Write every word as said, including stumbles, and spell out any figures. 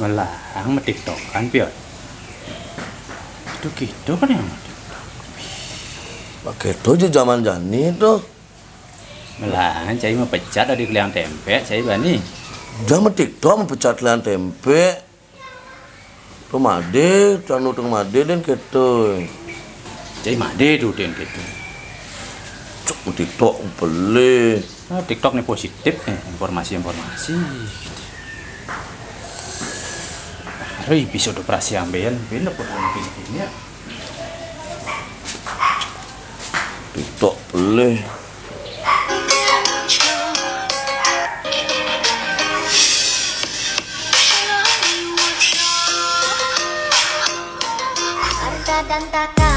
Melahang ma TikTok kan, Pion. Itu gitu kan yang Pakai tuh aja zaman jani tuh. Melahang cai ma pecat adi keliang tempe, cai bani. Jangan ma TikTok ma pecat keliang tempe. Tuh made, canu tuh made dan gitu. Cai made tuh dan gitu. Cuk, ma TikTok pelih. Nah, TikTok nih positif nih, informasi-informasi. Hari bisa operasi ambeien, bener kok mungkin ini ya. TikTok pelih. Harta dan tahta